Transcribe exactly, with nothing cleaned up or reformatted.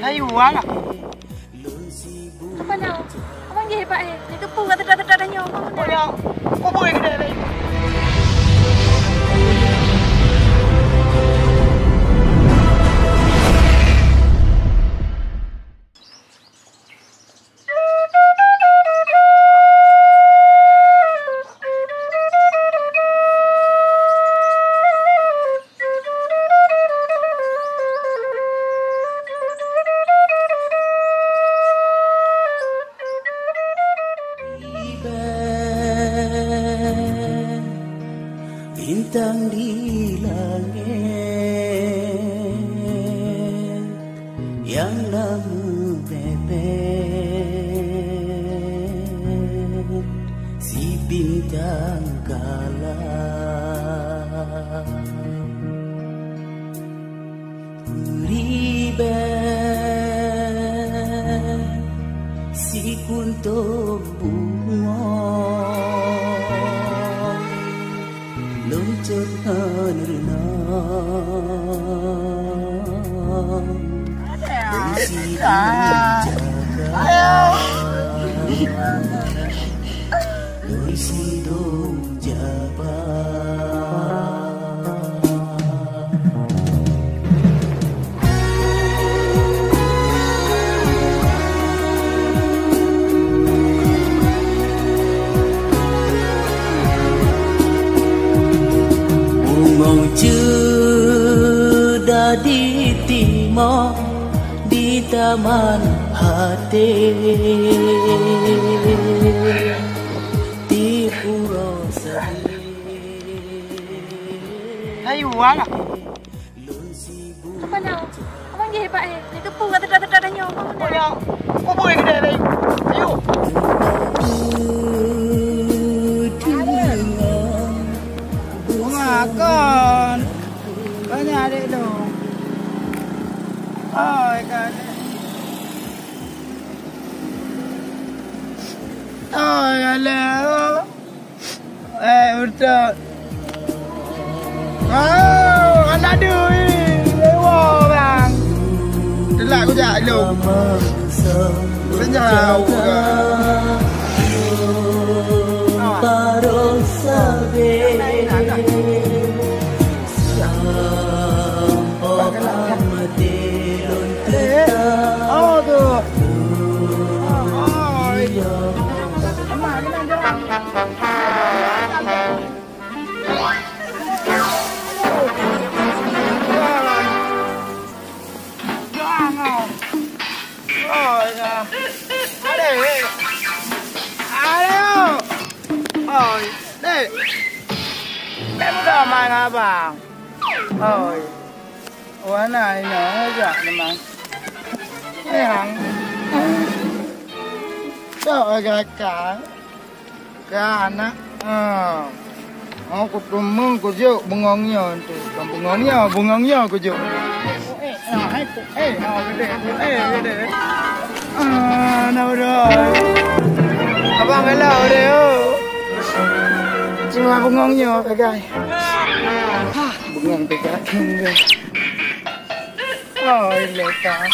Hayu, alah. Apa na? Abang jih hebat, eh. Ni teupeu kat tedak-tedak tanyoe, abang na. Apa na? Kubur yang gede tadi. Bintang di langit nyang na meubeuet si bintang galang. Ribèe sikuntom bungöng lom cot ngon reunong. Lôn sidroe jaga, lôn sidroe jaga. Bungöng ceudah di timoh, di taman até, di uroe sabe. Hayu, alah. Apa na? Abang jih hebat, eh. Ni teupeu kat tedak-tedak tanyoe, abang na. Apa na? Kubur yang gede tadi. Hayu. Bunga kon. Banyak adik tu. Oi, kan. Oi, alah. Eh, beutôi. Oh, anak dui. Ewo, bang. Telat kujak lom. Senyau. Barong sabe. Sampoe mati lôn. Eh, oh, tu. Oh, iya. Oi, dek. Dek, buka mai ngon abang. Oi. Wana ina jak memang. Ehang. Tok agak ka. Ka anak. Ah. Oh, kuteumé kujok bungöng nyoe tu. Bukan bungöng nyoe, bungöng nyoe kujok. Eh, ah, hai tu. Eh, ah, gede. Eh, gede. Ah, na udah. Abang bela udah, oh. Cuma bungöng nyoe pegai. Hah, bungöng pegai. Oh, ilaka.